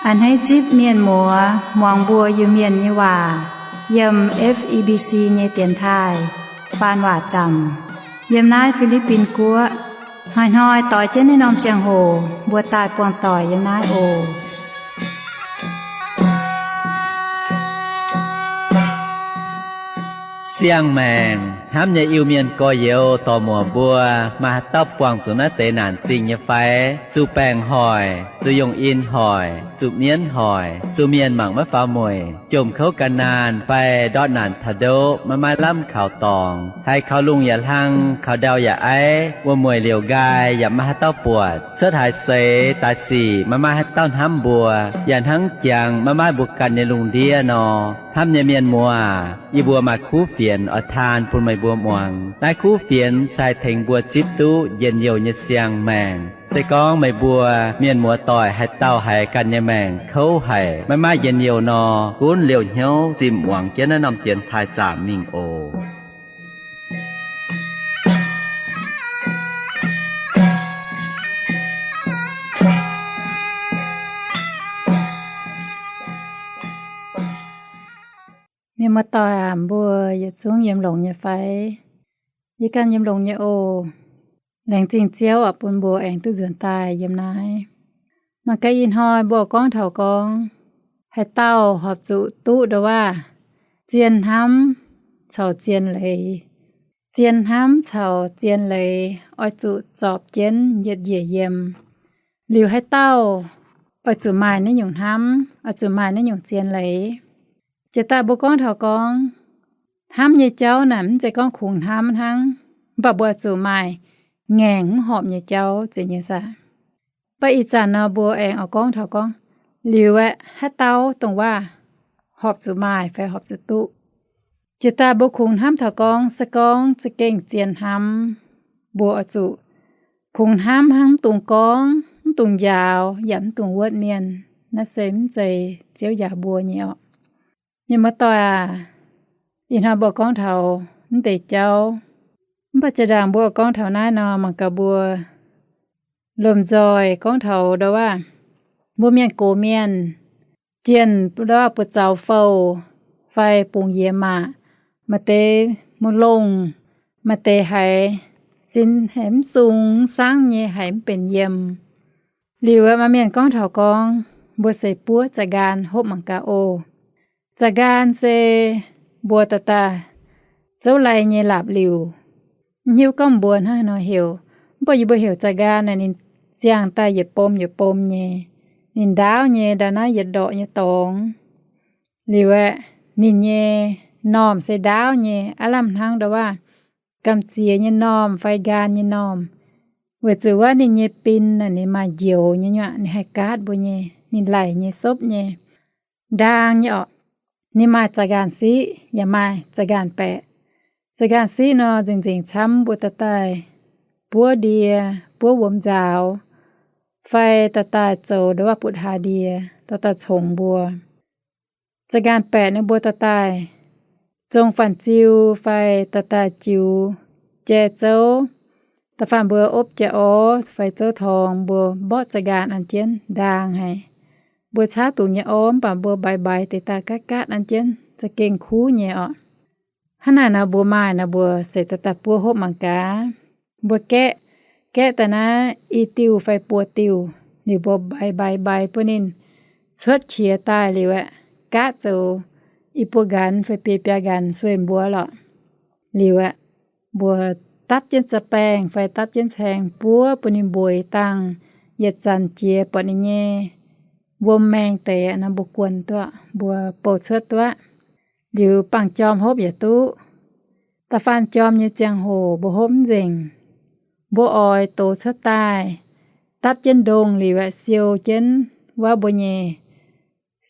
A'hneiv zipv mienh muoz muangx mbuo Iu-Mienh nyei waac yiem F E B C nyei dienx taaih faan waac zaamc yiem naaiv Fi^li^bin Guoqv. Hnoi-hnoi doix jienv naaiv norm ziangh hoc mbuo daaih buangh doic yiem naaiv oc. Siang-maengc hnamv nyei Iu-Mienh gorx-youz dorc-muoc mbuo, maaih haaix dauh buangh zuqc naaiv deix naanc zingh nyei fai? Zuqc baengc hoic, zuqc yungh in hoic, zuqc mienv hoic, zuqc mienh mangc maiv faaux mueic, jomc kouv gan naanh fai ndortv naanc taux ndoqv maiv maaih lamh kaux dorngx, haiz kaux lungh yaac hlang, kaux ndau yaac aiv, wuom-mueic liouc nqaai yaac maiv maaih haaix dauh buatc, cuotv haaix seix daaih sic maiv maaih haaix dauh hnamv mbuo, yaac hnangv jangx maiv maaih mbuo ganh nyei lungh ndiev nor, hnamv nyei mienh muoz, yie mbuo maaih kuv fienx oix taan bun meih mbuo muangx. Naaiv kuv fienx se haih tengx mbuo zipv duqv njien-youh nyei siang-maengc. Se gorngv meih mbuo mienh muoz doic haaix dauh haiz ganh nyei maengc kouv haic, maiv maaih njien-youh nor, gunv liouh hnyouv zinh muangx jienv naaiv norm dienx taaih zaamc mingh oc. Mienh muoz-doic aac, mbuo yietc zungv yiem longx nyei fai? Yie ganh yiem longx nyei oc. Laengz zingh Ziouv oc, bun mbuo aengx duqv nzuonx daaih yiem naaiv. Mangc gaax ih hnoi mbuo gorngv taux gorngv, haaix dauh horpc zuqc duqv ndo waav, zien hnamv caux zien leiz. Zien hnamv caux zien leiz oix zuqc zorpc jienv yietc njiec yiem. Liuz haaix dauh oix zuqc maaih naaiv nyungc hnamv, oix zuqc maaih naaiv nyungc zien leiz? Jiex daaih mbuo gorngv taux gorngv, hnamv nyei jauv naaic mv zeiz gorngv kungx hnamv hnangv, mv baac mbuo oix zuqc maaih ngaengc mv horpc nyei jauv zeiz nyei saah? Mv baac ih zanc nor mbuo aengx oix gorngv taux gorngv, liuz aeqv, haaix dauh dongh waav horpc zuqc maaih fai horpc zuqc duqv? Jiex daaih mbuo kungx hnamv taux gorngv, se gorngv za'gengh zien hnamv, mbuo oix zuqc kungx hnamv hnangv mv dungx gorngv, mv dungx njaaux, yaac mv dungx wuotv mienh. Naaiv se mv zeiz Ziouv njaaux mbuo nyei orqc. Mienh muoz-doic aac, ih hnoi mbuo gorngv taux mv deix jauv, mv baac jiex ndaangc mbuo gorngv taux naaiv nor, mangc gaax mbuo lomh nzoih gorngv taux ndo waav, mbuo mienh gox mienh, jienh ndo waav buoz zaux fouh fai bungx yiez maac, maaih deix muoz-longh, maaih deix haiz sin haiz mv sung mv saangv nyei, haiz mv benx yiem. Liuz aeqv, maaih mienh gorngv taux gorngv, mbuo seix buov za'nqaan hopv mangc gaax oc. Za'nqaan se mbuo daaih daaih zouv lai nyei laapc liuc. Mv hiuv gorngv mbuo hnangv haaix nor heuc, mv baac yie mbuo heuc za'nqaan naaic ninh ziangh daaih yietc bom yietc bom nyei. Ninh ndaauv nyei ndau naaiv yietc ndorqc nyei dorngx. Liuz aeqv, ninh nyei normh se ndaauv nyei, aav lamh hnangv ndo waav gamh ziex nyei normh fai nqaan nyei normh. Weic zuqc wuov ninh nyei bin naaic ninh maaih njoux nyei nyuoqc, ninh haih gaatv mbuo nyei, ninh laic nyei sopv nyei, ndaang nyei orqc. Ninh maaih za'nqaan siqv yaac maaih za'nqaan baeqc. Za'nqaan siqv nor nzengc nzengc camv mbuo daaih daaih buov ndie, buov wuom nzaaux, fai daaih daaih zoux ndo waav butv hlaax ndie, daaih daaih congx mbuo. Za'nqaan baeqc nor mbuo daaih daaih zong faanh ziu fai daaih daaih jiux jai zouv. Da'faanh mbuo opv jai orv fai zouv torngx, mbuo mborqv za'nqaan an jienv ndaang haic. Mbuo caauv dungz nyei orv mv baac mbuo mbaix mbaix deix daaih gaatv gaatv an jienv za'gengh kuv nyei orqc. Hnangv naaic nor mbuo maaih nor mbuo seix daaih daaih buov hopv mangc gaax. Mbuo gaeqv, gaeqv daaih naaiv i diuh fai buo diuh, liuz mbuo mbaix mbaix mbaix bun ninh cuotv qiex daaih liuz aeqv, gaatv zoux i buo nqanx fai biei biaa nqanx sueih mbuo lorqc. Liuz aeqv, mbuo dapv jienv za'baengh fai dapv jienv caeng buov bun ninh mbueiz dangh, yietc zanc jiex buatc ninh nyei wuom maeng deix nor mbuo guon duqv, mbuo bouh cuotv duqv. Liuz bangc jorm hopv yaac duqv. Da'faanh jorm nyei ziangh hoc mbuo hopv mv nzengc, mbuo oix dox cuotv daaih, dapv jienv ndongh liuz aeqv, siou jienv wuov mbuo nyei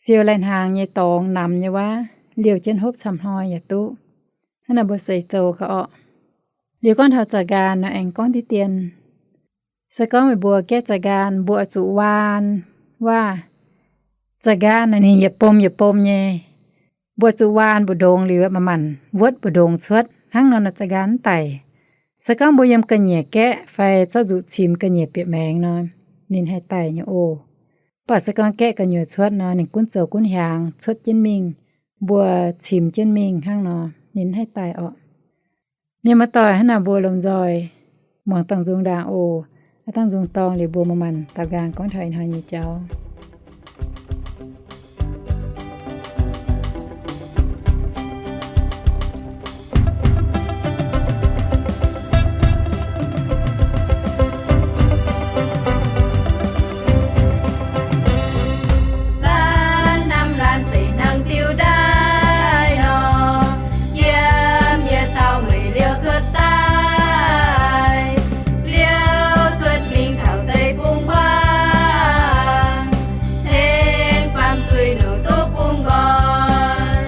siou lai-hnaangx nyei dorngx namx nyei wuov, liouh jienv hopv camv hnoi yaac duqv. Hnangv naaic mbuo seix zoux gaax orqc. Liuz gorngv taux za'nqaan nor aengx gorngv diqv dien. Se gorngv meih mbuo gaeqv za'nqaan, mbuo oix zuqc waan waav. Za'nqaan naaic ninh yietc bom yietc bom nyei. mbuo zuqc waan mbu'ndongx liuz, manc-manc wuotv mbu'ndongx cuotv hnangv nor, naaiv za'gengh mv daic. Se gorngv mbuo yiem ga'nyiec gaeqv fai zorqv nzuqc cimx ga'nyiec bieqc maengx nor, ninh haih daic nyei oc. Mv baac se gorngv gaeqv gu'nyuoz cuotv nor, ninh gunv zoux gunv hiaangx cuotv jienv mingh, mbuo cimx jienv mingh hnangv nor, ninh mv haih daic orqc. Mienh muoz-doic, hnangv naaic mbuo lomh nzoih muangx dangh nzung ndaangc oc. Aav dangh nzung dorngh liuz, mbuo manc-manc daaux nqaang gorngv taux ih hnoi nyei jauv. Laanh namx laanh se hnangv diuh ndaaih nor, yiem yietc caux mueiz liouh cuotv daaih, liouh cuotv mingh taux deic-bung-huaang, tengx baamh zuiz nouh duqv bung nqoi.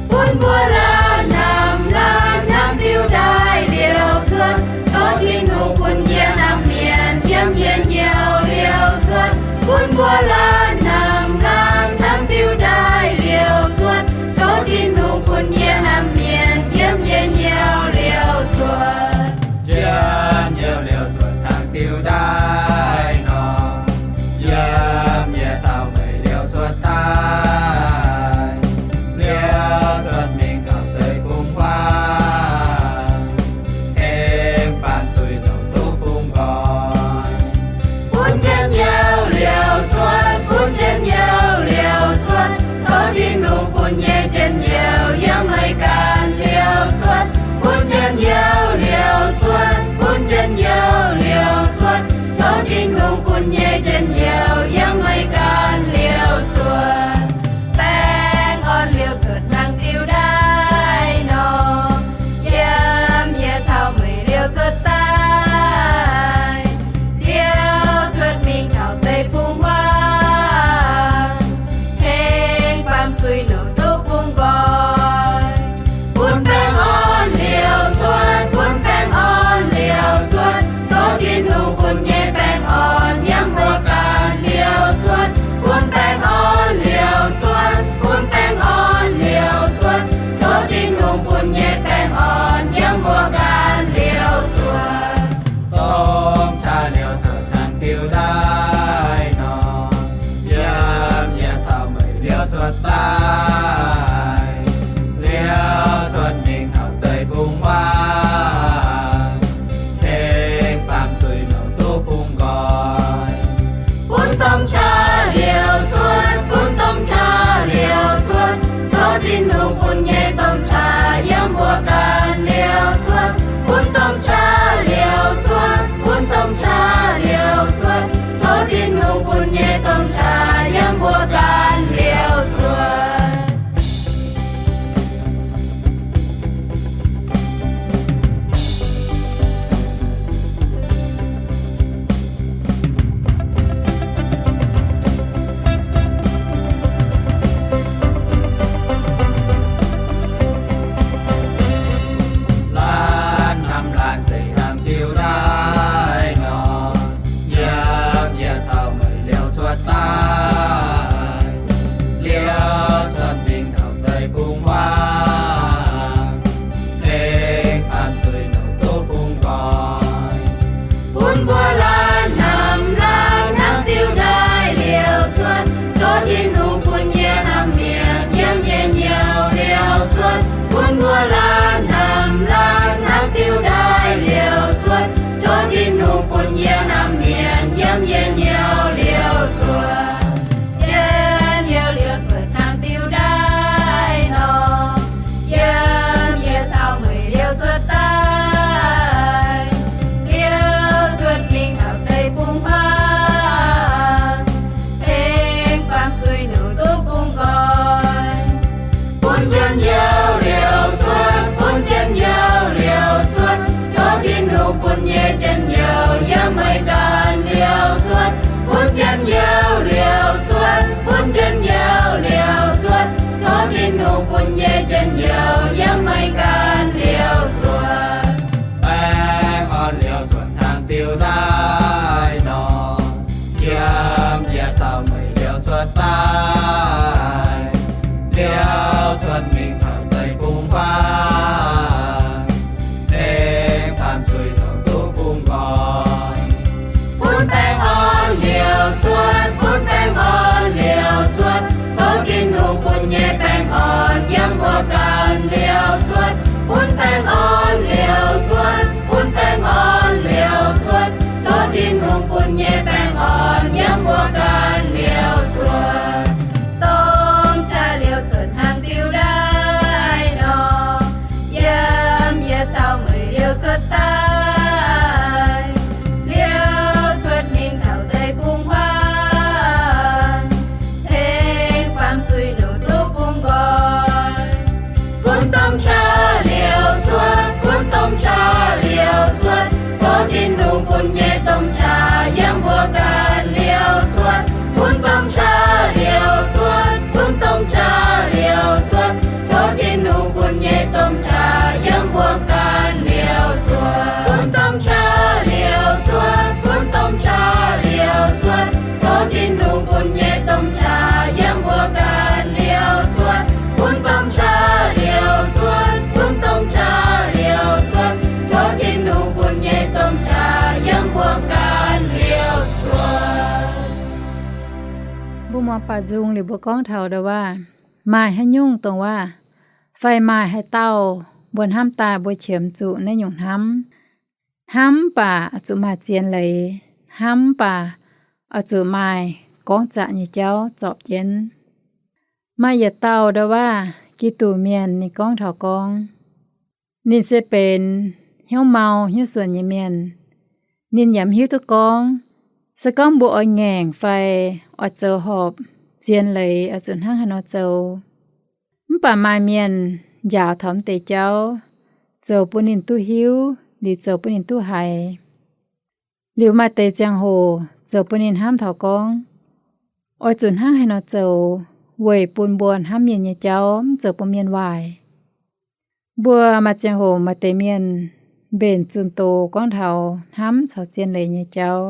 Bun mbuo laanh namx laanh hnangv diuh ndaaih liouh cuotv, tov Tin-Hungh bun yie hnamv mienh yiem yie nyouh liouh cuotv. Bun mbuo laanh namx laanh hnangv diuh ndaaih liouh cuotv, tov Tin-Hungh bun yie hnamv mienh yiem yie nyouh liouh cuotv. Njien-youh liouh cuotv hnangv diuh ndaaih nor, yiem yietc caux mueiz liouh cuotv daaih, liouh cuotv mingh taux deic-bung-huaang, tengx baamh zuiz nouh duqv bung nqoi. Bun njien-youh liouh cuotv, bun njien-youh liouh cuotv, tov Tin-Hungh bun nyei njien-youh yiem meih ganh liouh cuotv. Bun njien-youh liouh cuotv, bun njien-youh liouh cuotv, tov Tin-Hungh bun nyei njien-youh yiem meih ganh liouh cuotv. Baengh orn liouh cuotv hnangv diuh ndaaih nor, yiem yietc caux mueiz liouh cuotv daaih, liouh cuotv mingh taux deic-bung-huaang, tengx baamh zuiz nouh duqv bung nqoi. Bun baengh orn liouh cuotv, bun baengh orn liouh cuotv, tov Tin-Hungh bun nyei baengh orn yiem mbuo ganh liouh cuotv. Bun baengh orn liouh cuotv, bun baengh orn liouh cuotv, tov Tin-Hungh bun nyei baengh orn yiem mbuo ganh liouh cuotv. Domh qaqv liouh cuotv hnangv diuh ndaaih nor, yiem yietc caux mueiz liouh cuotv daaih, liouh cuotv mingh taux deic-bung-huaang, tengx baamh zuiz nouh duqv bung nqoi. Bun domh qaqv liouh cuotv, bun domh qaqv liouh cuotv, tov Tin-Hungh bun nyei domh qaqv yiem mbuo ganh liouh cuotv. Bun domh qaqv liouh cuotv, bun domh qaqv liouh cuotv, tov Tin-Hungh bun nyei domh qaqv yiem mbuo ganh liouh cuotv. Laanh namx laanh se hnangv diuh ndaaih nor, yiem yietc caux mueiz liouh cuotv daaih, liouh cuotv mingh taux deic-bung-huaang, tengx baamh zuiz nouh duqv bung nqoi. Bun mbuo laanh namx laanh hnangv diuh ndaaih liouh cuotv, tov Tin-Hungh bun yie hnamv mienh yiem yie nyouh liouh cuotv. Bun mbuo laanh namx laanh hnangv diuh ndaaih liouh cuotv, tov Tin-Hungh bun yie hnamv mienh yiem yie nyouh liouh cuotv. Njien-youh liouh cuotv hnangv diuh ndaaih nor, yiem yietc caux mueiz liouh cuotv daaih, liouh cuotv mingh taux deic-bung-huaang, tengx baamh zuiz nouh duqv bung nqoi. Bun njien-youh liouh cuotv, bun njien-youh liouh cuotv, tov Tin-Hungh bun nyei njien-youh yiem meih ganh liouh cuotv. Bun njien-youh liouh cuotv, bun njien-youh liouh cuotv, tov Tin-Hungh bun nyei njien-youh yiem meih ganh liouh cuotv. Baengh orn liouh cuotv hnangv diuh ndaaih nor, yiem yietc caux mueiz liouh cuotv daaih, liouh cuotv mingh taux deic-bung-huaang, tengx baamh zuiz nouh duqv bun nqoi. Bun baengh orn liouc cuotv, bun baengh orn liouc cuotv, tov Tin-Hungh bun nyei baengh orn yiem mbuo ganh liouc cuotv. Bun baengh orn liouc cuotv, bun baengh orn liouc cuotv, tov Tin-Hungh bun nyei baengh orn yiem mbuo ganh liouc cuotv. Domh qaqv liouc cuotv hnangv diuh ndaaiv nor, yiem yietc caux mueiz liouc cuotv daaih, liouc cuotv mingh taux deic-bung-huaang, tengx baamh zuiz nouh duqv bun nqoi. Bun domh qaqv liouc cuotv, bun domh qaqv liouc cuotv, tov Tin-Hungh bun nyei domh qaqv yiem mbuo ganh liouc cuotv. Bun domh qaqv liouc cuotv, bun domh qaqv liouc cuotv, tov Tin-Hungh bun nyei domh qaqv yiem mbuo ganh liouc cuotv. Bun domh qaqv liouc cuotv, bun domh qaqv liouc cuotv, tov Tin-Hungh bun nyei domh qaqv yiem mbuo ganh liouc cuotv. Bun domh qaqv liouc cuotv, bun domh qaqv liouc cuotv, tov Tin-Hungh bun nyei domh qaqv yiem mbuo ganh liouc cuotv. Mbuo muangx baaux nzung liuz mbuo gorngv taux ndau-waac, maaih haaix nyungc dongh waac, fai maaih haaix dauh mbuo hnamv daaih mbuo qiemx zuqc naaiv nyungc hnamv. Hnamv mv baac oix zuqc maaih zien leiz, hnamv mv baac oix zuqc maaih gorngv zaqc nyei jauv zorpc jienv. Maaih yietc dauh ndau-waac, Giduc Mienh, ninh gorngv taux gorngv, ninh se benx hnyouv mau hnyouv suonc nyei mienh. Ninh yaac mv hiuv duqv gorngv, se gorngv mbuo oix ngaengc fai oix zoux horpc zien leiz oix zuqc hnangv haaix nor zoux. Mv baac maaih mienh njaaux taux mv deix jauv, zoux bun ninh duqv hiuv liuz zoux bun ninh duqv haiz. Liuz maaih deix ziangh hoc zoux bun ninh hnamv taux gorngv, oix zuqc hnangv haaix nor zoux weic bun mbuo hnamv mienh nyei jauv mv zoux bun mienh waaic. Mbuo maaih ziangh hoc maaih deix mienh mbenc zunh doz gorngv taux hnamv caux zien leiz nyei jauv.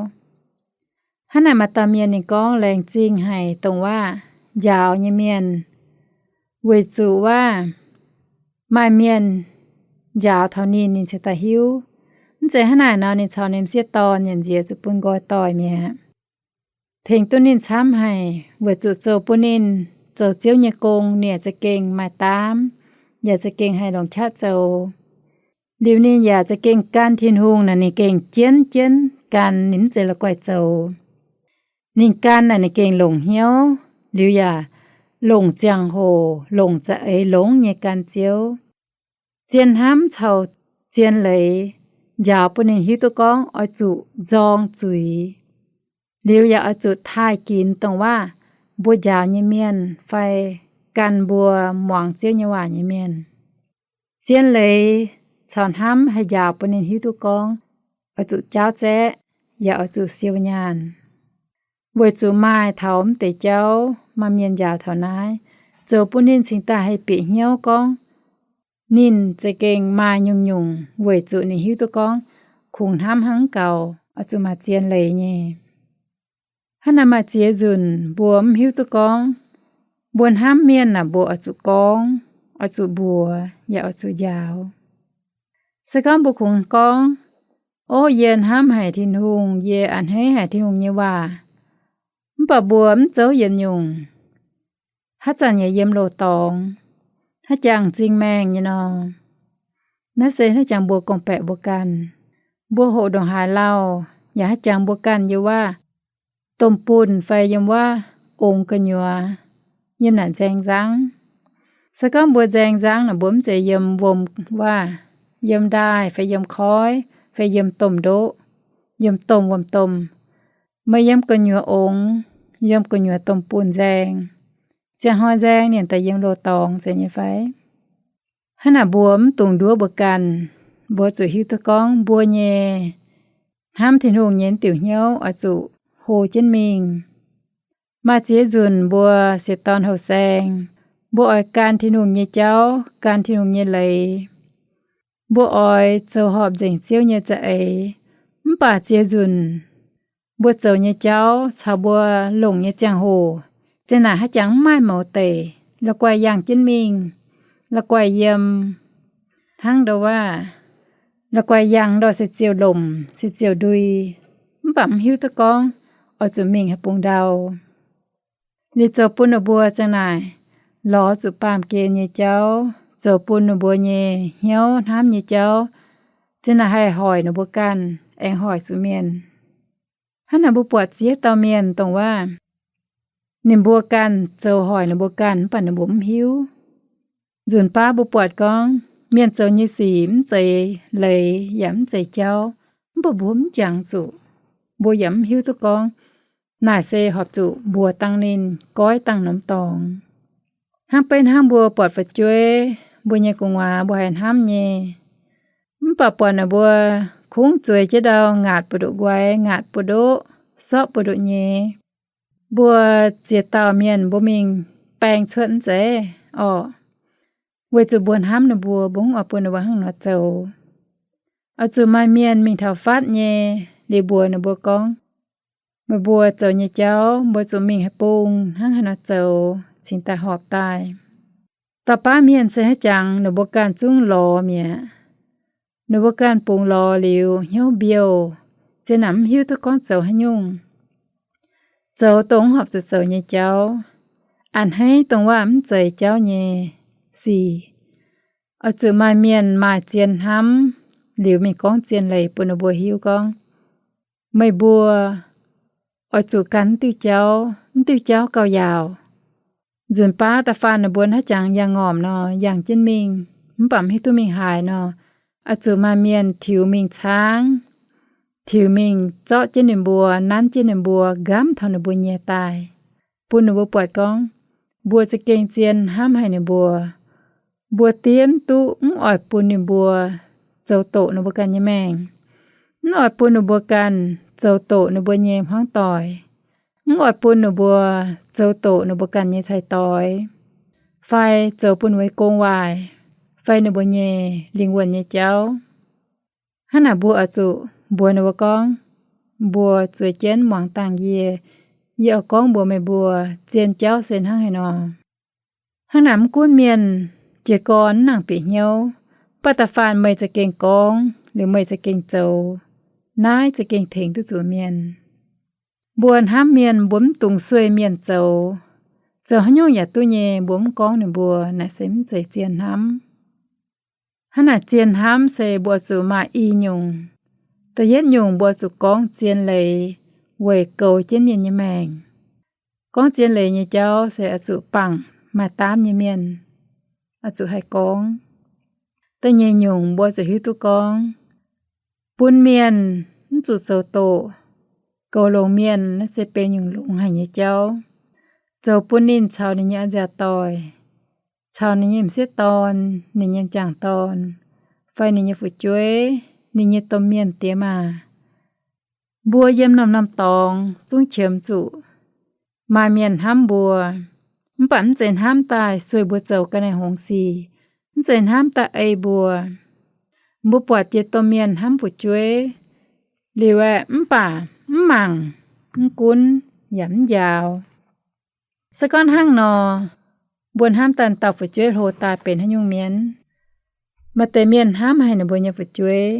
Hnangv naaic maaih dauh mienh ninh gorngv, laengz zingh haic dongh waac njaaux nyei mienh, weic zuqc waac maaih mienh njaaux taux ninh, ninh cingx daaih hiuv. Mv zeiz hnangv naaic nor, ninh caux ninh m'sieqv dorn nyanc nziex zuqc bun nqoi doic mi'aqv. Tengx duqv ninh camv haic, weic zuqc zoux bun ninh zoux Ziouv nyei gong ninh yaac za'gengh maaih daamv, yaac za'gengh haih longc qaqv zoux. Liuz ninh yaac za'gengh gan Tin-Hungh naaic, ninh gengh jienv jienv gan, ninh mv zeiz la'guaih zoux. Ninh gan naaic ninh gengh longc hnyouv, liuz yaac longc ziangh hoc, longc za'eix longx nyei gan Ziouv. Zien hnamv caux zien leiz njaaux bun ninh hiuv duqv gorngv oix zuqc nzorng zuiz, liuz yaac oix zuqc taaih ginx dongh waac mbuo njaaux nyei mienh fai gan mbuo muangx Ziouv nyei waac nyei mienh. Zien leiz caux hnamv haih njaaux bun ninh hiuv duqv gorngv oix zuqc jaauv zaeqv, yaac oix zuqc siou nyaanh. Weic zuqc maaih taux mv deix jauv maaih mienh njaaux taux naaiv, zoux bun ninh cingx daaih haih bieqc hnyouv gorngv ninh za'gengh maaih nyungc-nyungc weic zuqc ninh hiuv duqv gorngv kungx hnamv hnangv gaux, oix zuqc maaih zien leiz nyei. Hnangv naaic maaih ziex nzunc mbuo mv hiuv duqv gorngv, mbuo hnamv mienh naaic mbuo oix zuqc gorngv, oix zuqc mbuox, yaac oix zuqc njaaux. Se gorngv mbuo kungx gorngv, Ov, yie hnamv haic Tin-Hungh, yie a'hneiv haic Tin-Hungh nyei waac, mv baac mbuo mv zouv yietc nyungc, haaix zanc yaac yiem loz-dorngx, haaix jangx m'zing maengh nyei nor. Naaiv se haaix jangx mbuo gorngv-baeqc mbuo ganh, mbuo hoqc ndongc haaix lauh, yaac haaix jangx mbuo ganh yiem wuov domh bunh fai yiem wuov ongx gu'nyuoz, yiem naaic nzaeng nzangv. Se gorngv mbuo nzaeng nzangv naaic, mbuo mv zeiz yiem wuom-waac, yiem ndaaih fai yiem koiv fai yiem domh ndoqv, yiem domh wuom-domh. Meih yiem gu'nyuoz ongx, yiem gu'nyuoz domh bunh nzaeng, ziangh hnoi nzaeng ninh daaih yiem loz-dorngx zeiz nyei fai? Hnangv naaic mbuo mv dungx nduov mbuo ganh. Mbuo zuqc hiuv duqv gorngv mbuo nyei hnamv Tin-Hungh nyei diuc hnyouv oix zuqc hlo jienv mingh. Maaih ziex nzunc mbuo se dorn houh saeng, mbuo oix gan Tin-Hungh nyei jauv, gan Tin-Hungh nyei leiz. Mbuo oix zoux horpc nzengc Ziouv nyei za'eix. Mv baac ziex nzunc mbuo zoux nyei jauv caux mbuo longc nyei ziangh hoc, zinh naaic haaix jangx mv maaih mouz deic. la'guaih yangh jienv mingh, la'guaih yiem, hnangv ndau waav, la'guaih yangh ndau se ziouc lomc, se ziouc ndui, mv baac mv hiuv duqv gorngv oix zuqc mingh haaix bung ndau. Liuz zoux bun ninh mbuo ziang naaic lorz zuqc baamh gen nyei jauv, zoux bun ninh mbuo nyei hnyouv hnamv nyei jauv ziang naaic haih hoic ninh mbuo ganh, aengx hoic zuqc mienh. Hnangv naaic mbuo buatc ziex dauh mienh dongh waav ninh mbuo ganh zoux hoic ninh mbuo ganh, mv baac ninh mbuo mv hiuv. Nzunc baav mbuo buatc gorngv mienh zoux nyei sic mv zeiz leiz yaac mv zeiz jauv, mv baac mbuo mv jangx zuqc, mbuo yaac mv hiuv duqv gorngv naaic se horpc zuqc mbuox dangh ninh, goiv dangh norm dorngx. Hnangv beiv hnangv mbuo buatc fu'jueiv, mbuo nyei gu'nguaaz mbuo haih hnamv nyei, mv baac buatc ninh mbuo kungx zueiz jienv ndau ngaatc buoz-ndoqv nquaix, ngaatc buoz-ndoqv, sortv buoz-ndoqv nyei, mbuo ziex dauh mienh mbuo mingh baeng cuotv mv zeiz orqc? Weic zuqc mbuo hnamv ninh mbuo, mbuo mv oix bun ninh mbuo hnangv nor zoux. Oix zuqc maaih mienh mingh taux fatv nyei, liuz mbuox ninh mbuo gorngv, meih mbuo zoux nyei jauv mbuo zuqc mingh haaix bung, hnangv haaix nor zoux cingx daaih horpc daaih. Dauh baav mienh se haaix jangx ninh mbuo ganh zungv lorz mi'aqv. Ninh mbuo ganh bungx lorz liuz hnyouv mbiouh, zien naaic mv hiuv duqv gorngv zoux haaix nyungc. Zoux dongh mv horpc zuqc zoux nyei jauv, a'hneiv dongh waav mv zeiz jauv nyei sic. Oix zuqc maaih mienh maaih zien hnamv liuz mingh gorngv zien leiz bun ninh mbuo hiuv gorngv, meih mbuo oix zuqc gan mv diuh jauv, mv diuh jauv gauh yaauc. Nzunc baav da'faanh ninh mbuo haaix jangx yangh ngormc nor, yangh jienv mingh, mv baac mv hiuv duqv mingh haaix nor, oix zuqc maaih mienh tiux mingh caangv, tiux mingh zorqv jienv ninh mbuo, nanv jienv ninh mbuo, nqamv taux ninh mbuo nyei daaih, bun ninh mbuo buatc gorngv mbuo za'gengh zien hnamv haic ninh mbuo. Mbuo diev mv duqv, mv oix bun ninh mbuo zoux doqc ninh mbuo ganh nyei maengc, mv oix bun ninh mbuo ganh zoux doqc ninh mbuo nyei hmuangv doic, mv oix bun ninh mbuo zoux doqc ninh mbuo ganh nyei cai-doix, fai zoux bun ninh mbuo gong waaic, fai ninh mbuo nyei lingh wuonh nyei jauv. Hnangv naaic mbuo oix zuqc mbuox ninh mbuo gorngv, mbuo zueiz jienv muangx dangh yie. Yie oix gorngv mbuox meih mbuo, zien jauv se hnangv haaix nor. Hnangv naaic mv gunv mienh jiez gorn mv nangc bieqc hnyouv, mv baac da'faanh meih za'gengh gorngv liuz meih za'gengh zoux, naaiv za'gengh tengx duqv zuqc mienh. Mbuo hnamv mienh, mbuo mv dungx sueih mienh zoux. Zoux haaix nyungc yaac duqv nyei, mbuo mv gorngv ninh mbuo, naaic se mv zeiz zien hnamv. Hnangv naaic zien hnamv se mbuo zuqc maaih i nyungc. Da'yietv nyungc mbuo zuqc gorngv zien leiz weic goux jienv mienh nyei maengc. Gorngv zien leiz nyei jauv se oix zuqc bangc maaih daamv nyei mienh, oix zuqc haih gorngv. Da'nyeic nyungc mbuo zuqc hiuv duqv gorngv, bun mienh mv zuqc zoux doqc, goux longx mienh, naaiv se benx nyungc longx haic nyei jauv. Zoux bun ninh caux ninh nyei a'nziaauc doic, caux ninh nyei m'sieqv dorn, ninh nyei m'jangc dorn, fai ninh nyei fu'jueiv, ninh nyei domh mienh diex maac, mbuo yiem norm-norm dorngx zungv qiemx zuqc maaih mienh hnamv mbuo, mv baac mv zeiz hnamv daaih sueih mbuo zoux ga'naaiv hngongx sic, mv zeiz hnamv daaih ei mbuo. Mbuo buatc jiex domh mienh hnamv fu'jueiv liuz aeqv, mv baac mv mangc, mv gunv, yaac mv njaaux. Se gorngv hnangv nor, mbuo hnamv daaih dauh fu'jueiv hlo daaih benx haaix nyungc mienh? Maaih deix mienh hnamv haic ninh mbuo nyei fu'jueiv,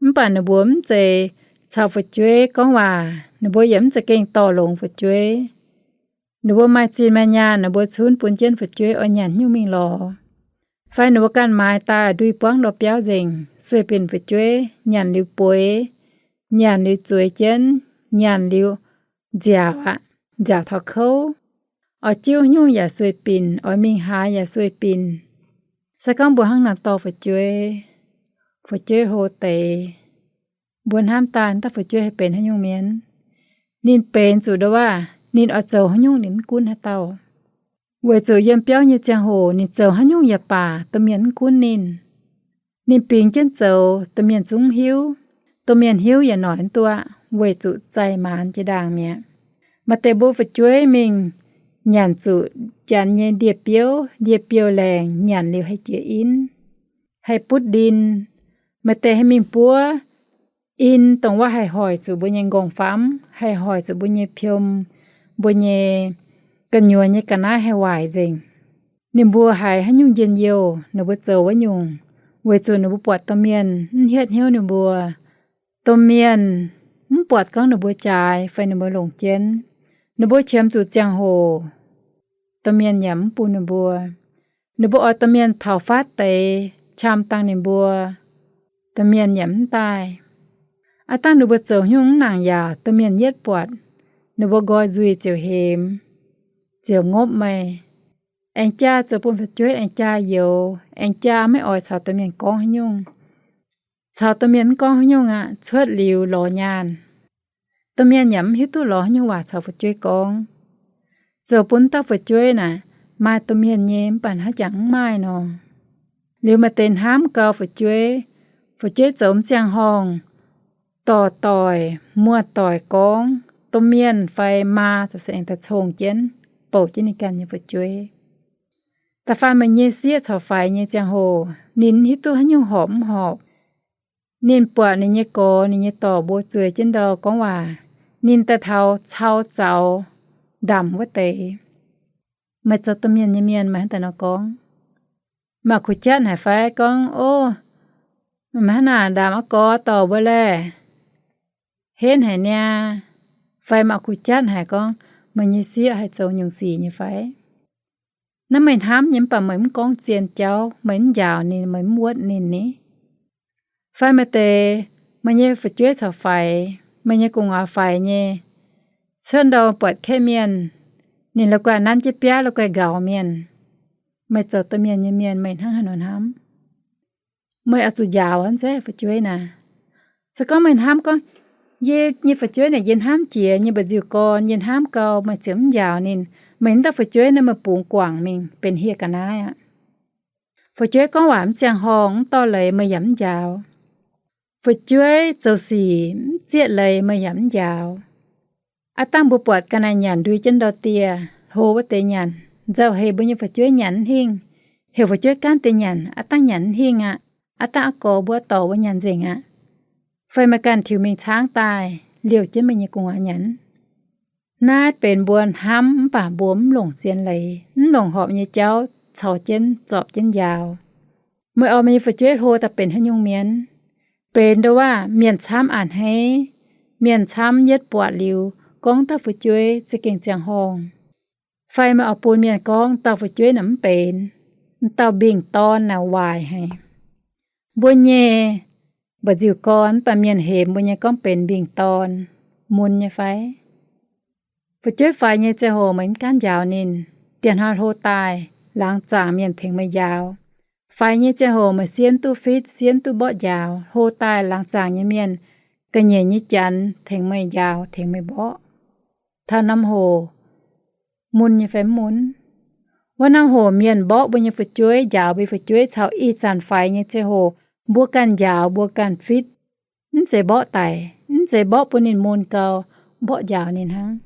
mv baac ninh mbuo mv zeiz caux fu'jueiv gorngv waac, ninh mbuo yaac mv za'gengh dorh longx fu'jueiv. Ninh mbuo maaih zinh maaih nyaanh, ninh mbuo cunv bun jienv fu'jueiv oix nyanc nyungc mingh lorz. Fai ninh mbuo ganh maaiz daaih ndui buangv lorh biauv nzengc, sueih binc fu'jueiv nyanc liuz bueix, nyanc liuz zueiz jienv, nyanc liuz nziaauc aqv, nziaauc taux kouv. Oix jiuv nyungc yaac sueih binc, oix mingh haaix yaac sueih binc. Se gorngv mbuo hnangv naaic dorh fu'jueiv, fu'jueiv hlo deix, mbuo hnamv daaih daaih fu'jueiv haih benx haaix nyungc mienh? Ninh benx zuqc nduov waac, ninh oix zoux haaix nyungc ninh mv gunv haaix dauh. Weic zuqc yiem biauv nyei ziangh hoc ninh zoux haaix nyungc yaac baac domh mienh mv gunv ninh. Ninh bingx jienv zoux domh mienh zungv mv hiuv, domh mienh hiuv yaac noic mv duqv, weic zuqc zaih maanz jiex ndaangc mi'aqv. Maaih deix mbuo fu'jueiv mingh nyanc zuqc janx nyei ndie-biouv, ndie-biouv-laengc nyanc liuz haih jiex in, haih butv ndin. Maaih deix haih mingh buov in, dongh waac haih hoic zuqc mbuo nyei nqorngv-famv, haih hoic zuqc mbuo nyei piom, mbuo nyei gu'nyuoz nyei ga'naaiv haih waaic nzengc. Ninh mbuo haiz haaix nyungc njien-youh, ninh mbuo zoux wuov nyungc, weic zuqc ninh mbuo buatc domh mienh mv hietv hnyouv ninh mbuo. Domh mienh mv buatc gorngv ninh mbuo jaaix fai ninh mbuo longc jienv. Ninh mbuo qiemx zuqc ziangh hoc, domh mienh yaac mv bun ninh mbuo. Ninh mbuo oix domh mienh taux fatv deix qam dangh ninh mbuo, domh mienh yaac mv daaih. Aav dangh ninh mbuo zoux haaix nyungc mv nangc yaac domh mienh yietv buatc, ninh mbuo nqoi nzuih ziouc hemx, ziouc ngopv meih. Aengx jaa zoux bun fu'jueiv aengx jaa youx, aengx jaa maiv oix caux domh mienh gorngv haaix nyungc. Caux domh mienh mv gorngv haaix nyungc aqv, cuotv liuz lorz nyaanh. Domh mienh yaac mv hiuv duqv lorz haaix nyungc waac caux fu'jueiv gorngv. Zoux bun dauh fu'jueiv naaic maaih domh mienh nyei mv baac hnangv jangx mv maaih nor. Liuz maaih deix hnamv gau fu'jueiv, fu'jueiv zoux mv ziangh horngh, dorc doic muoz-doic gorngv, domh mienh fai maa za'gengh daaih cong jienv, bouc jienv ninh ganh nyei fu'jueiv. Da'faanh meih nyei sieqv caux faix nyei ziangh hoc, ninh hiuv duqv haaix nyungc horpc mv horpc. Ninh buatc ninh nyei gorx, ninh nyei dorc mbuo zueiz jienv ndau gorngv waac, ninh daaih taux cau zaux ndamc wuov deix. Meih zoux domh mienh nyei mienh meih hnangv daaih nor gorngv, meih kuh jatv haic fai gorngv, Ov, meih hnangv naaic ndamc aqv gorx dorc mbuo laeh, henv haic niaa. Fai meih kuh jatv haic gorngv, Meih nyei sieqv haih zoux nyungc sic nyei fai? Naaiv meih hnamv nyei mv baac meih mv gorngv zien jauv, meih mv njaaux ninh, meih mv wuotv ninh ni. Fai maaih deix, meih nyei fu'jueiv caux faix, meih nyei gu'nguaaz faix nyei, cuotv ndau buatc kaeqv mienh, ninh la'guaih nanv jienv biaav la'guaih nqaux mienh. Meih zoux domh mienh nyei mienh meih hnangv haaix nor hnamv? Meih oix zuqc njaaux nzengc fu'jueiv naaic. Se gorngv meih hnamv gorngv, Yie nyei fu'jueiv naaic yie hnamv jiex, yie nyei mba'nziu-gorn yie hnamv gau, meih ziouc mv njaaux ninh, meih hnamv dauh fu'jueiv naaiv meih bungx guangc mingh benx hieh ga'naaiv aqv. Fu'jueiv gorngv waac mv ziangh horngh, mv dorh leiz, meih yaac mv njaaux. Fu'jueiv zoux sic mv zieqv leiz, meih yaac mv njaaux. Aav dangh mbuo buatc ga'naaiv nyanc ndui jienv ndau-dieh, hlo wuov deix nyanc, nzauh heix mbuo nyei fu'jueiv nyanc mv hingh, heuc fu'jueiv gaanv deix nyanc, aav dangh nyanc mv hingh aqv. Aav dangh aqv gorx mbuo dorc mbuo nyanc nzengc aqv. Fai meih ganh tiux mingh caangv daaih liouh jienv meih nyei gu'nguaaz nyanc. Naaiv benx mbuo hnamv mv baac mbuo mv longc zien leiz, mv longc horpc nyei jauv caux jienv zorpc jienv njaaux. Meih oix meih nyei fu'jueiv hlo daaih benx haaix nyungc mienh? Benx ndo waac mienh camv a'hneiv, mienh camv yietv buatc liuz gorngv dauh fu'jueiv za'gengh ziangh horngh. Fai meih oix bun mienh gorngv dauh fu'jueiv naaic mv benx, dauh mbingh dorn naaic waaic haic. Mbuo nyei mba'nziu-gorn mv baac mienh hemx mbuo nyei gorngv benx mbingh dorn, mun nyei fai? Fu'jueiv faix nyei ziangh hoc meih mv gaanv njaaux ninh, dieh hnoi hlo daaih laangz zaangc mienh tengx meih njaaux. Faix nyei ziangh hoc meih sienx duqv fitv, sienx duqv mborqv njaaux, hlo daaih laangz zaangc nyei mienh, ga'nyiec nyei janx tengx meih njaaux, tengx meih mborqv. Taux norm hoc mun nyei fai mv mun? Wuov norm hoc mienh mborqv mbuo nyei fu'jueiv, njaaux mbuo nyei fu'jueiv caux ih zanc faix nyei ziangh hoc mbuo ganh njaaux, mbuo ganh fitv, mv zeiz mborqv daic, mv zeiz mborqv bun ninh mun gau, mborqv njaaux ninh hnangv.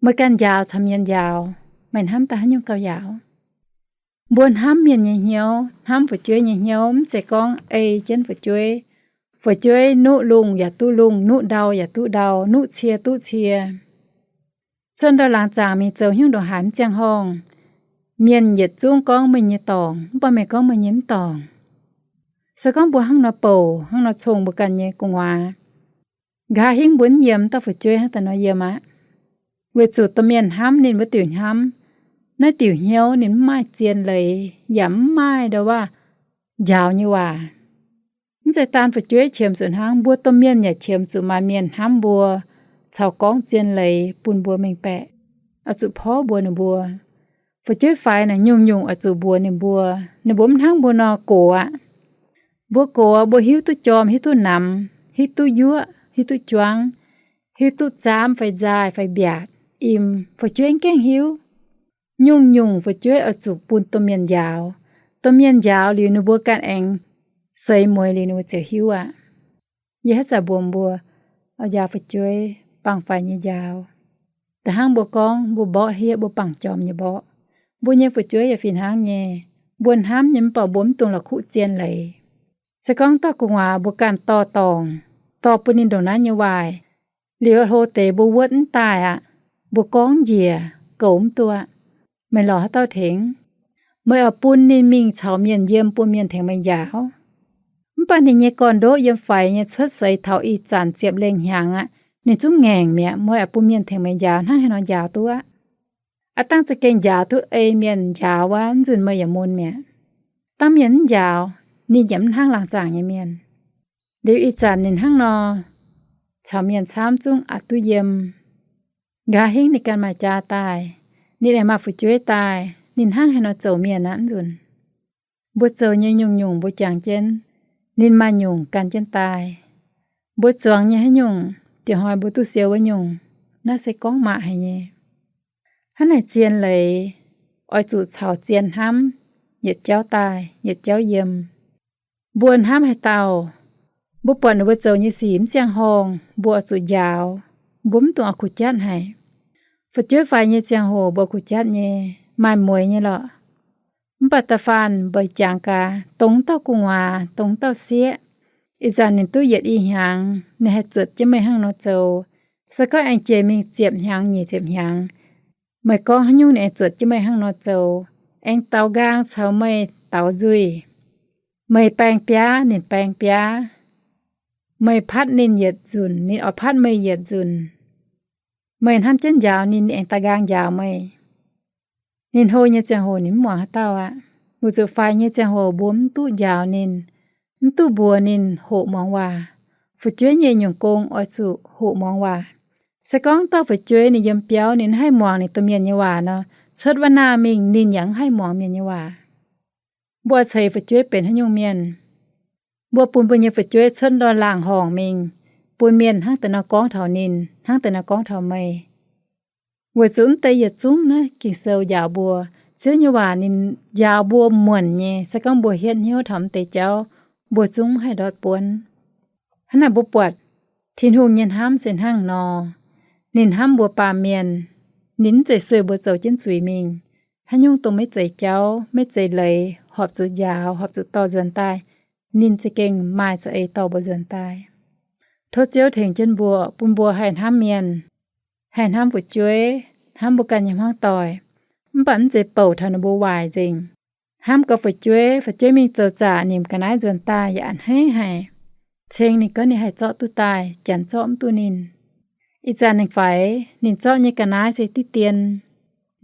Meih ganh njaaux caux mienh njaaux, meih hnamv daaih haaix nyungc gauh yaauc? Mbuo hnamv mienh nyei hnyouv, hnamv fu'jueiv nyei hnyouv mv zeiz gorngv ei jienv fu'jueiv. Fu'jueiv nuqv lungh yaac duqv lungh, nuqv ndau yaac duqv ndau, nuqv cie duqv cie. Cuotv ndau laangz zaangc mingh zoux haaix nyungc ndongc haaix mv ziangh horngh, mienh yietc zungv gorngv meih nyei dorngc, mv baac meih gorngv meih nyei mv dorngc. Se gorngv mbuo hnangv nor bouc, hnangv nor cong mbuo ganh nyei gu'nguaaz, nqa'haav hingv mbuo mv yiem, dauh fu'jueiv hnangv daaih nor yiem aqv. Weic zuqc domh mienh hnamv ninh wuov diuc hnamv, naaiv diuc hnyouv ninh mv maaih zien leiz yaac mv maaih ndo waac njaaux nyei waac. Mv zeiz daan fu'jueiv qiemx zuqc hnangv, mbuo domh mienh yaac qiemx zuqc maaih mienh hnamv mbuo caux gorngv zien leiz bun mbuo mengh baeqc, oix zuqc porv mbuox ninh mbuo. Fu'jueiv faix naaic nyungc-nyungc oix zuqc mbuox ninh mbuo. Ninh mbuo mv hnangv mbuo nor gox aqv. Mbuo gox mbuo hiuv duqv jorm, hiuv duqv namx, hiuv duqv yuoqv, hiuv duqv juangv, hiuv duqv zaamv fai nzaaih fai mbiaatc, im, fu'jueiv mv gaengh hiuv. Nyungc-nyungc fu'jueiv oix zuqc bun domh mienh njaaux. Domh mienh njaaux liuz ninh mbuo ganh aengx seix mueiz liuz ninh mbuo ziouc hiuv aqv. Yie haaix zanc mbuox mbuo, oix njaaux fu'jueiv, bangc faix nyei njaaux. Da'hnangv mbuo gorngv mbuo mborqv hlieqv, mbuo bangc jorm nyei mborqv. Mbuo nyei fu'jueiv yaac fih hnangv nyei. Mbuo hnamv nyei mv baac mbuo mv dungx la'kuqv zien leiz. Se gorngv dauh gu'nguaaz mbuo ganh dorh dorngc, dorh bun ninh ndongc naaiv nyei waaic, liuz hlo deix mbuo wuotv mv daaih aqv, mbuo gorngv njiec goux mv duqv, meih lorz haaix dauh tengx? Meih oix bun ninh mingh caux mienh yiem, bun mienh tengx meih njaaux. Mv baac ninh nyei gorn-ndoqv yiem faix nyei cuotv seix taux ih zanc ziepc lengh hnyangx aqv. Ninh zungv ngaengc mi'aqv. Meih oix bun mienh tengx meih njaaux hnangv haaix nor njaaux duqv aqv. Aav dangh za'gengh njaaux duqv ei mienh njaaux wuov, mv nzunc meih yaac mun mi'aqv. Dangh mienh mv njaaux, ninh yaac mv hnangv laangz zaangc nyei mienh. Liuz ih zanc ninh hnangv nor, caux mienh camv zungv aqc duqv yiem. Nqa'haav hingv ninh ganh maaih jaa daaih, ninh aengx maaih fu'jueiv daaih, ninh hnangv haaix nor zoux mienh aqv, mv nzunc. Mbuo zoux nyei nyungc-nyungc mbuo jangx jienv, ninh maaih nyungc gan jienv daaih. Mbuo zuangx nyei haaix nyungc, dieh hnoi mbuo duqv siou wuov nyungc, naaiv se gorngv maaih haic nyei. Hnangv naaic zien leiz oix zuqc caux zien hnamv, yietc jauv daaih yietc jauv yiem. Mbuo hnamv haaix dauh, mbuo buatc ninh mbuo zoux nyei sic mv ziangh horngh, mbuo oix zuqc njaaux. Mbuo mv dungx oix kuh jatv haic. Fu'jueiv faix nyei ziangh hoc mbuo kuh jatv nyei, maaih mueiz nyei lorqc. Mv baac da'faanh mbeix jangx gaax, dongh dauh gu'nguaaz, dongh dauh sieqv, ih zanc ninh duqv yietc i hnyangx, ninh haih zuotc jienv meih hnangv nor zoux. Se gorngv aengx jiex mingh ziepc hnyangx, nyic ziepc hnyangx, meih gorngv haaix nyungc ninh aengx zuotc jienv meih hnangv nor zoux, aengx daaux nqaang caux meih daaux nzuih. Meih baeng biaav, ninh baeng biaav. Meih patv ninh yietc nzunc, ninh oix patv meih yietc nzunc. Meih hnamv jienv njaaux ninh, ninh aengx daaux nqaang njaaux meih. Ninh hlo nyei ziangh hoc ninh mv muangx haaix dauh aqv. Weic zuqc faix nyei ziangh hoc mbuo mv duqv njaaux ninh, mv duqv mbuox ninh hoqc muangx waac. Fu'jueiv nyei nyungc gong oix zuqc hoqc muangx waac. Se gorngv dauh fu'jueiv ninh yiem biauv ninh mv haih muangx ninh domh mienh nyei waac nor, cuotv wuov nangh mingh ninh yaac mv haih muangx mienh nyei waac. Mbuo ceix fu'jueiv benx haaix nyungc mienh? Mbuo bun mbuo nyei fu'jueiv cuotv ndortv laangc horngc mingh, bun mienh hnangv deix nor gorngv taux ninh, hnangv deix nor gorngv taux meih. Weic zuqc mv deix yietc zungv naaiv Ging-Sou njaaux mbuo, Ziouv nyei waac ninh njaaux mbuo muonc nyei. Se gorngv mbuo hietv hnyouv taux mv deix jauv, mbuo zungv mv haih ndortv buonv. Hnangv naaic mbuo buatc Tin-Hungh nyei hnamv se hnangv nor. Ninh hnamv mbuo baamh mienh. Ninh mv zeiz sueih mbuo zoux jienv zuiz mingh. Haaix nyungc dongh maiv zeiz jauv, maiv zeiz leiz, horpc zuqc njaaux, horpc zuqc dorh nzuonx daaih, ninh za'gengh maaih za'eix dorh mbuo nzuonx daaih. Tov Ziouv tengx jienv mbuo, bun mbuo haih hnamv mienh, haih hnamv fu'jueiv, hnamv mbuo ganh nyei hmuangv doic, mv baac mv zeiz bouc taux ninh mbuo waaic nzengc. Hnamv gau fu'jueiv, fu'jueiv mingh zoux zaqc, nimc ga'naaiv nzuonx daaih yaac a'hneiv haic. Ceng ninh gorngv ninh haih zorqv duqv daaih, janx zorqv mv duqv ninh. Ih zanc ninh faix, ninh zorqv nyei ga'naaiv se diqv dien.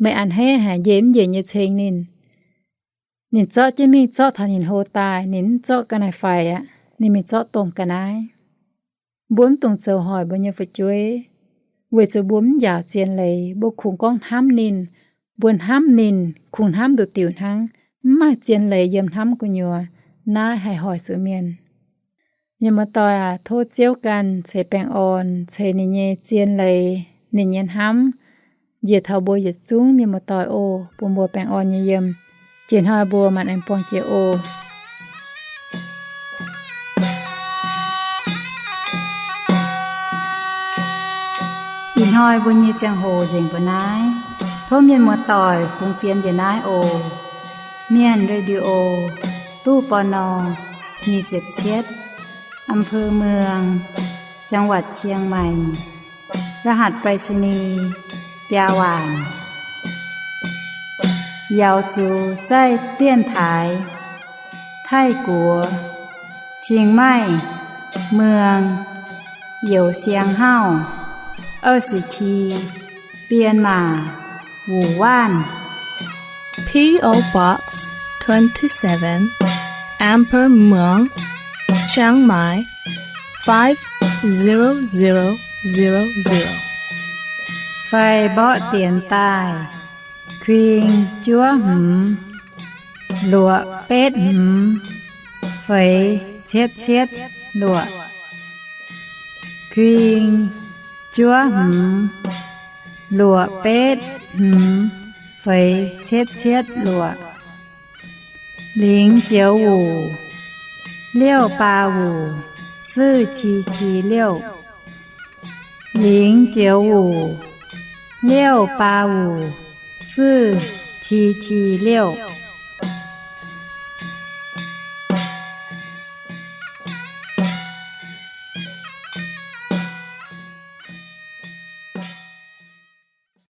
Meih a'hneiv haic, njiec mv njiec nyei ceng ninh. Ninh zorqv jienv mingh zorqv taux ninh hlo daaih, ninh mv zorqv ga'naaiv faix aqv, ninh mingh zorqv domh ga'naaiv. Mbuo mv dungx zoux hoic mbuo nyei fu'jueiv, weic zuqc mbuo mv njaaux zien leiz. Mbuo kungx gorngv hnamv ninh, mbuo hnamv ninh kungx hnamv nduqc diuc hnangv, mv maaih zien leiz yiem hnamv gu'nyuoz. Naaiv haih hoic zuqc mienh. Mienh muoz-doic aac, tov Ziouv ganh ceix baengh orn, ceix ninh nyei zien leiz, ninh nyei hnamv njiec taux mbuo yietc zungv mienh muoz-doic oc, bun mbuo baengh orn nyei yiem. Jiex hnoi mbuo maanc aengx buangh jiex oc. Ih hnoi mbuo nyei ziangh hoc nzengc mbuo naaiv. Tov mienh muoz-doic fungx fienx njiec naaiv oc. Mienh Radio, ตู้ ปณ. nyic ziepc cietv, อำเภอเมือง จังหวัดเชียงใหม่ รหัสไปรษณีย์ biaa waanc. 姚竹在电台 Taiv-Guoqv, Chiang Mai, Muang, Youz Siang Hauv, 二十七, Bienh Maac, Wuc Waanv. P O Box twenty-seven, Amber Muang, Chiang Mai, five zero zero zero zero. Fai mborqv dienx daaih, kuing juov hmz, luoqc betv hmz, feix cietv cietv luoqc. Kuing juov hmz, luoqc betv hmz, feix cietv cietv luoqc. 零九五, 六八五, 四七七六. 零九五, 六八五, 四七七六.